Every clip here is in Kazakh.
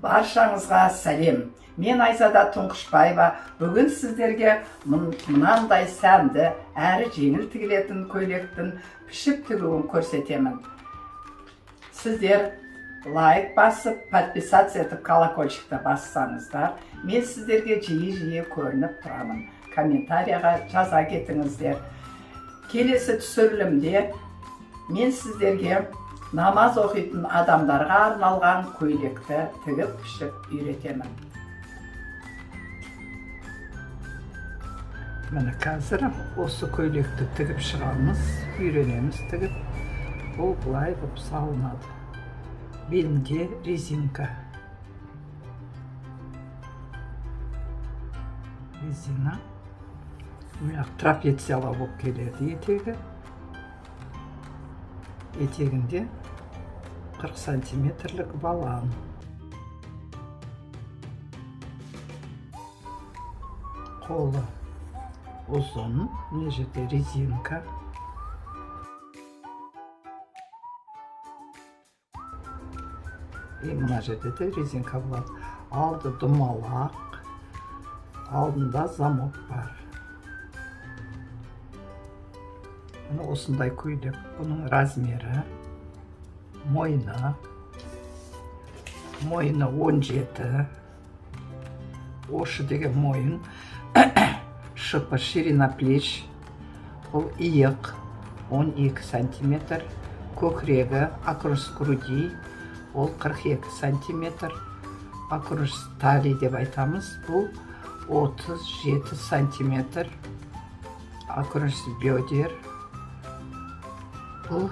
Баршаңызға сәлем. Мен Айзада Тұңғышбаева. Бүгін сіздерге мынандай сәнді әрі жеңіл тігілетін көйлектің пішіп тігуін көрсетемін. Сіздер лайк басып, подписаться етіп, колокольчикті бассаңыздар, мен сіздерге жиі-жиі көрініп тұрамын. Комментарияға жаза кетіңіздер. Келесі түсірілімде мен сіздерге намаз оқитын адамдарға арналған көйлекті тігіп пішіп үйретемін. Міне, қазір осы көйлекті тігіп шығамыз, үйренеміз тігіп. Бұл былай қылып салынады. Белінде резинка. Резина. Мына трапециялау болып келеді етегі. Етегінде 40 сантиметрлік волан. Қолы ұзын, мына жерде резинка. И мына жерде де резинка болады. Алды домалақ, алдында замок бар. Міне, осындай көйлек. Бұның размері мойны. Мойны 17. Ошы деген мойын. Шипы, ширина плеч. Бұл иық 12 сантиметр. Көкірегі, окружность груди, ол 42 сантиметр. Окружность талии деп айтамыз. Бұл 37 сантиметр. Окружность бедер. Бұл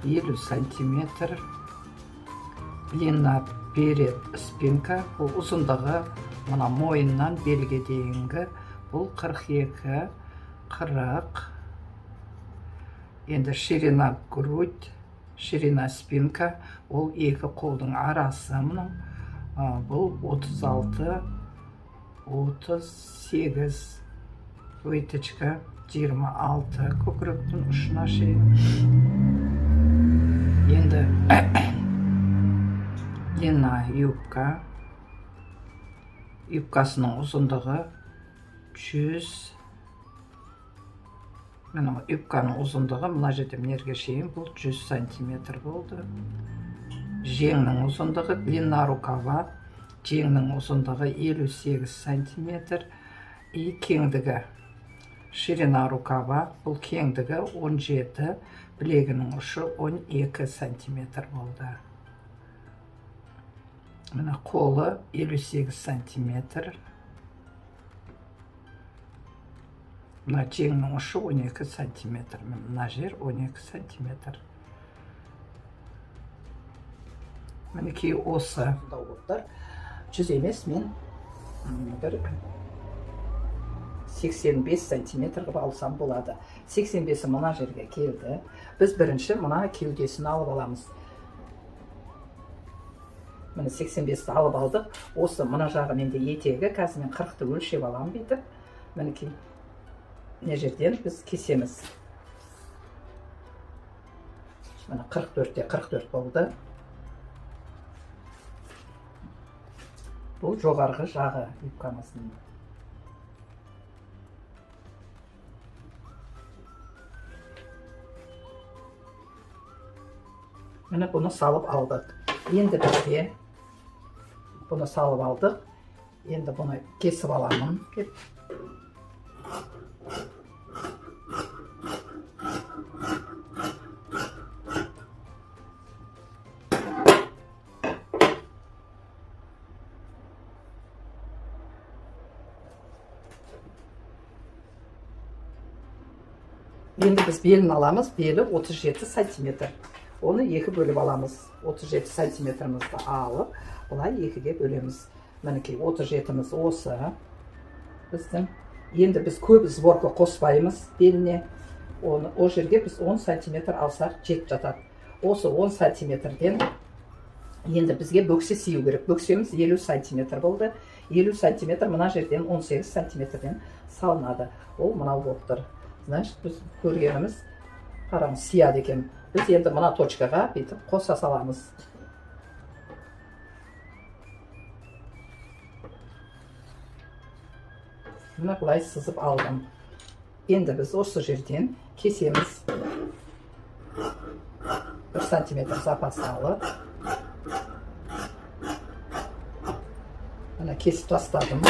50 сантиметр. Длина перед спинка. Бұл ұзындығы мына мойыннан белге дейінгі. Бұл 42, 40. Енді ширина грудь, ширина спинка, ол екі қолдың арасы мынау. Бұл 36, 38, выточка 26 көкіректің ұшына шейін. Енді длина юбка. Юбкасының ұзындығы 100. Міне, юбканың ұзындығы мына жерде мына жерге шейін, бұл 100 сантиметр болды. Жеңнің ұзындығы, длина рукава, жеңнің ұзындығы 58 сантиметр. И кеңдігі, ширина рукава, бұл кеңдігі 17, білегінің ұшы 12 сантиметр болды. Міне, қолы 58 сантиметр. Мына жеңнің ұшы 12 сантиметр. Мына жер 12 сантиметр. Мінекей, осы болып тұр. 100 емес, мен бір 85 сантиметр қылып алсам болады. 85-і мына жерге келді. Біз бірінші мына кеудесін алып аламыз. Міне, 85-ті алып алдық. Осы мына жағы менде етегі. Қазір мен 40-ты өлшеп аламын бүйтіп. Мінекей, мына жерден біз кесеміз. Міне, 44-те 44 болды. Бұл жоғарғы жағы юбкамыздың. Міне, бұны салып алдық. Енді бізге бұны салып алдық. Енді бұны кесіп аламын. Кеп. Енді біз белін аламыз. Белі 37 сантиметр. Оны екі бөліп аламыз. 37 сантиметрімізді алып, былай екіге бөлеміз. Мінекей, 37-міз осы біздің. Енді біз көп сборка қоспаймыз беліне. Оны ол жерге біз 10 сантиметр алсақ, жетіп жатады. Осы 10 сантиметрден енді бізге бөксе сию керек. Бөксеміз 50 сантиметр болды. 50 сантиметр мына жерден 18 сантиметрден салынады. Ол мынау болып тұр. Значит, біз көргеніміз, қараңыз, сияды екен. Біз енді мына точкаға бүйтіп қоса саламыз. Міне, былай сызып алдым. Енді біз осы жерден кесеміз. 1 сантиметр запас алып, міне, кесіп тастадым.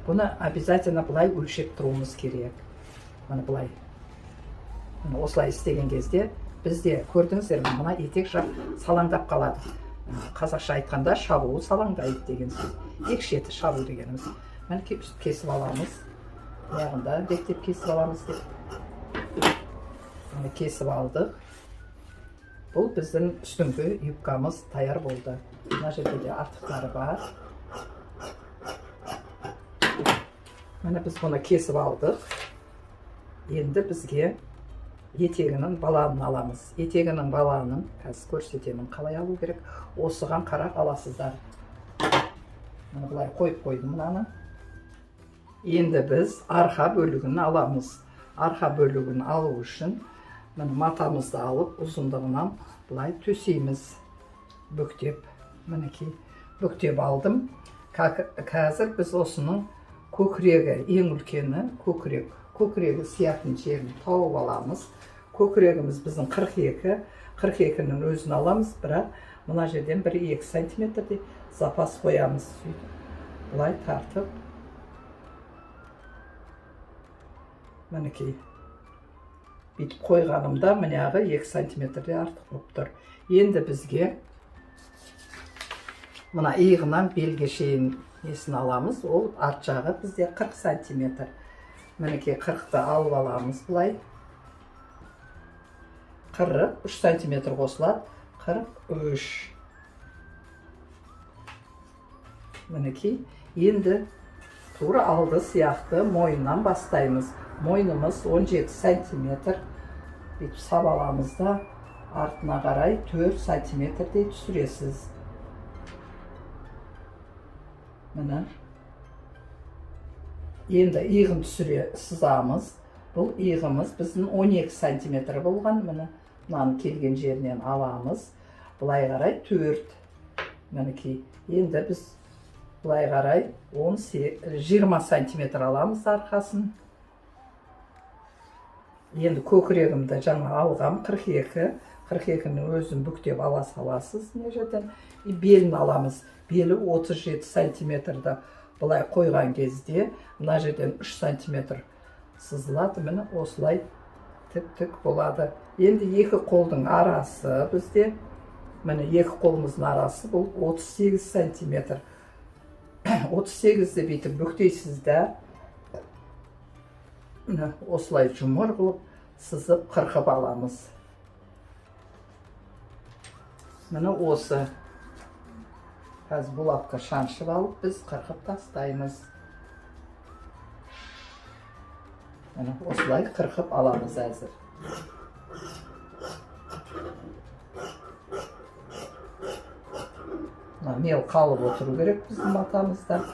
Бұны обязательно былай өлшеп тұруымыз керек. Міне, былай. Міне, осылай істеген кезде бізде, көрдіңіздер ме, мына етек жақ салаңдап қалады. Қазақша айтқанда, шабуы салаңдайды деген сөз. Екі шеті шабу дегеніміз. Мінекей, кесіп аламыз. Мынағында реттеп кесіп аламыз деп. Міне, кесіп алдық. Бұл біздің үстіңгі юбкамыз даяр болды. Мына жерде де артықтары бар. Міне, біз бұны кесіп алдық. Енді бізге етегінің баланын аламыз. Етегінің баланын қазір көрсетемін, қалай алу керек. Осыған қарап аласыздар. Міне, былай қойып қойдым мынаны. Енді біз арқа бөлігін аламыз. Арқа бөлігін алу үшін, міне, матамызды алып, ұзындығынан былай төсейміз бүктеп. Мінекей, бүктеп алдым. Қазір біз осының көкірегі, ең үлкені көкірек, көкірегі сиятын жерін тауып аламыз. Көкірегіміз біздің 42, 42-нің өзін аламыз, бірақ мына жерден 1-2 сантиметрдей запас қоямыз. Сөйтіп былай тартып, мінекей, бүйтіп қойғанымда мынағы 2 сантиметрдей артық болып тұр. Енді бізге мына иығынан белге шейін несін аламыз, ол арт жағы бізде 40 сантиметр. Мінекей, 40-ты алып аламыз былай. 43 сантиметр қосылады, 43. Мінекей, енді тура алды сияқты мойнынан бастаймыз. Мойнымыз 17 сантиметр. Бүйтіп сап аламыз да, артына қарай 4 сантиметрдей түсіресіз. Міне. Енді иығын түсіре сызамыз. Бұл иығымыз біздің 12 сантиметр болған. Міне, мынаның келген жерінен аламыз. Былай қарай 4. Мінекей. Енді біз былай қарай 20 сантиметр аламыз арқасын. Енді көкірегімді жаңа алғам 42. 42-нің өзін бүктеп ала саласыз мына жерден. И белін аламыз. Белі 37 сантиметрді былай қойған кезде мына жерден 3 сантиметр сызылады. Міне, осылай тік-тік болады. Енді екі қолдың арасы бізде, міне, екі қолымыздың арасы бұл 38 сантиметр. 38-ді бүйтіп бүктейсіз да, міне, осылай жұмыр қылып сызып қырқып аламыз. Міне, осы қазір булавка шаншып алып біз қырқып тастаймыз. Міне, осылай қырқып аламыз әзір. Мына мел қалып отыру керек біздің матамызда.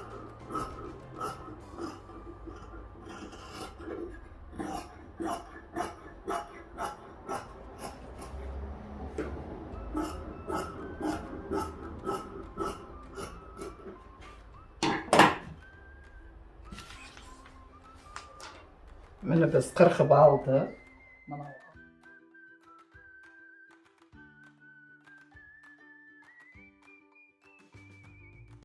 Міне, біз қырқып алдық. Мынау